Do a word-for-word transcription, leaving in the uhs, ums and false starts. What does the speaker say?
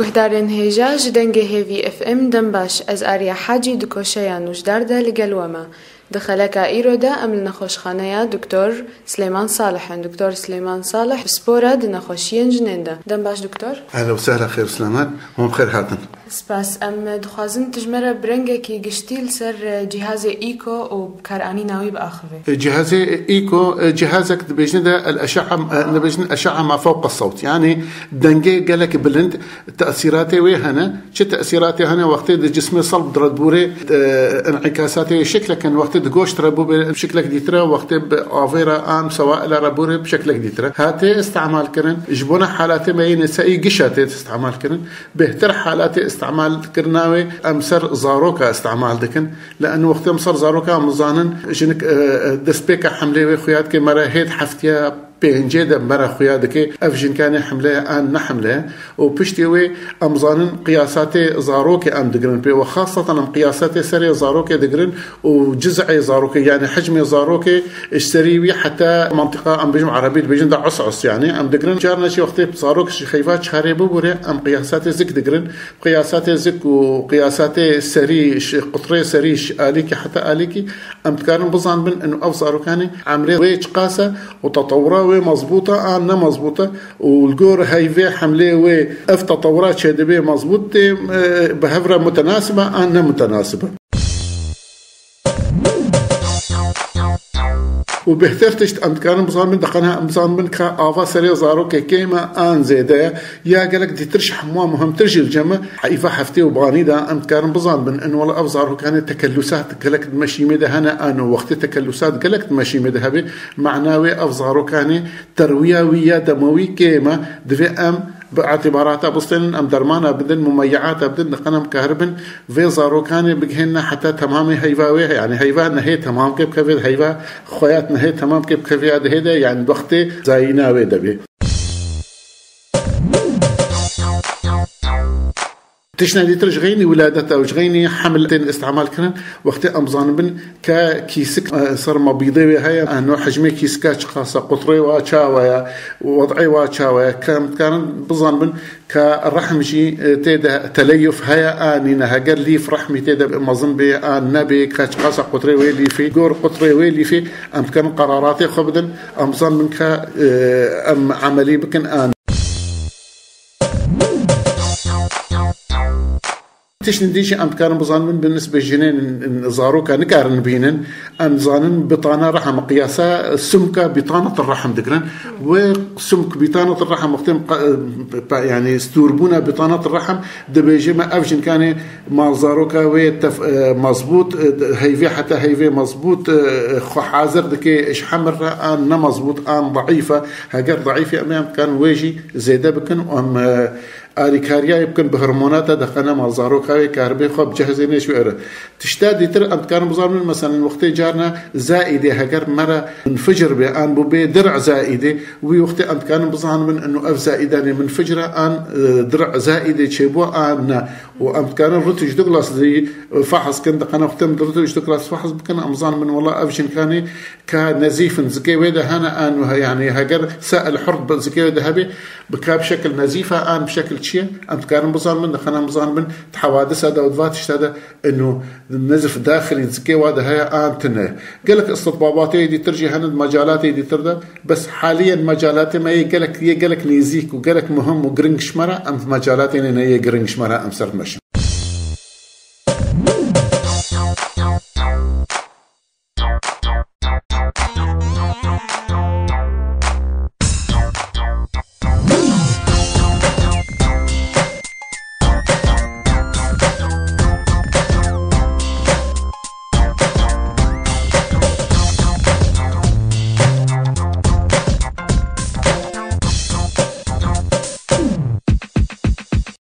Guhdarên hêja ji Dengê Hêvî F M dem baş, ez Arya Hacî di koşeya nûjdar de li gel we me. Di xeleka îro de em li nexweşxaneya Doktor Silêman Salih in. Doktor Silêman Salih, pispor e di nexweşiyên jinên de. Dem baş Doktor. Ehla û sehla, xêr û selamet. Hûn bi xêr hatin. Spas. Em dixwazin tu ji me re bi rengekî giştî li ser, e, cihazê Eco û karanîna wî biaxivî. E, cihazê Eco, e, cihazek dibêjin de el eşe'a, e, dibêjin eşe'a ma fewqa sewt. Yani dengê gelek bilind, tesîratê wê hene. Çi tesîratê hene? Wextê di cismê selb diredbûrê, e, enîkasatê wê şiklek in. Wextê di goşt re bûbê şiklek dîtire, wextê bi avê re an bi sewaila re bûrê bi şiklek dîtire. Hatê istemal kirin. Ji bona halatê me yê neseyî gişa tê istemal kirin. Bêhtir halatê istemal kirina wê em ser zaroka istemal dikin. Li en wextê em ser zaroka em zanin jinik, e, e, destpêka hemlê wê xuya dike, me re hêt heftiya pêncê de me re xuya dike, ev jinkanê hemle ye an ne hemle ye. Û piştî wê em zanin qiyasatê zarokê em digirin pê. Û xaseten em qiyasatê serê zarokê digirin û ciz'ê zarokê, yani hicmê zarokê ji serî wî heta mantiqa em bêjin erebî dibêjin de us us, yani em digirin. Carna jî wextê zarok ji heyva çarê bibûre, em qiyasatê zik digirin. Qiyasatê zik û qiyasatê serî, ji qutrê serî, ji alîkî heta alîkî, em dikarin bizanbin inu ev zarokanê emrê wê çiqas e û tetewura wê mezbût e an ne mezbût e û li gor heyvê hemlê wê ev tetewura çêdibe mezbût tê, e, bi hev re mutenasib e an ne mutenasib e. Û bêhtir tişt em dikarin bizanbin, diqena em bizanbin ka ava serê zarokê kêm e an zêde ye, ya gelek dîtir ji hemû muhimtir jî li cem e, heyva heftê û banî de em dikarin bizanbin, in wela ev zarokanê tekellusat gelek di meşîmê de hene, an û wextê tekellusat gelek di meşîmê de hebe, mana wê ev zarokanê terwiya wî ya demawî kêm e, divê em bi îtibarata bistênin, em dermana bidin, mumeyiata bidin, diqena em karibin vê zarokanê bigihêne heta temamê heyva wê, yani heyva nehê temam ke bikeve, heyva xweyat nehê temam ke bikeve ya dihê de, yani wextê zayîna wê de bê. Tiştine dîtir ji xeynî wiladeta û ji xeynî hemil tên îstemal kirin, wextê em zanibin ke kîsik, e, ser mebîdê wê heye, e, no hicmê kîsika çiqas e, qutrê wa çawa ye, wed'ê wa çawa ye, ke em dikarin bizanibin ke rehm jî, e, tê de teleyuf heye an nîne, heger lîf rehmî tê de mezin bê an nebê, ke çiqas e qutrê wê lîfê, gor qutrê wê lîfê, em dikarin qeraratê xwe bidin, em bizanibin ke, e, em emelî bikin an. Tiştên dî jî em dikarin bizanibin bi nisbê jinên zaroka nikarin bînin. Em zanin bitana rehm, qiyasa sumka bitanatir rehm digirin. Wê sumk bitanatir rehm wextê em qa-, pa-, yani stûrbûna bitanatir rehm dibêje me ev jinkanê mal zaroka wê tef-, e, mezbût, e, heyvê heta heyvê mezbût, e, xwe hazir dike ji hemir re an ne mezbût an daîf e. Heger daîf e em ê em dikarin wê jî zêde bikin û em, e, alîkariyayê bikin bi hormonata, diqena mal zaroka wê karibê xwe bicihizêne ji wê re. Tişta dîtir em dikarin bizanibin, meselen wextê carna zaîdê heger me re munficir bê an bû bê dir' zaîdê, wî wextê em dikarin bizanibin inu ev zaîdanê munficir e an, e, dir' zaîdê çêbû an ne. Û em dikarin Rutîş Douglas zî, e, fehs kin, diqena wextê em di Rutîş Douglas fehs bikin, em zanibin wela ev jinkanê ka nezîf in, zikê wê de hene an, yani heger sa'il hur bi zikê wê de hebe, bi ka bi şekil nezîf e an bi şekil çi ye? Em dikarin bizanibin, diqena em bizanibin di hewadisa de û di va tişta de inu nezif daxilî zikê wa de heye an tune. Gelek istitbabatê dîtir jî hene di mecalatê dîtir de, bes haliyen mecalatê me yê gelek, yê gelek nêzîk û gelek muhim û giring ji me re, em di mecalatê nê ne yê giring ji me re em ser dimeşin.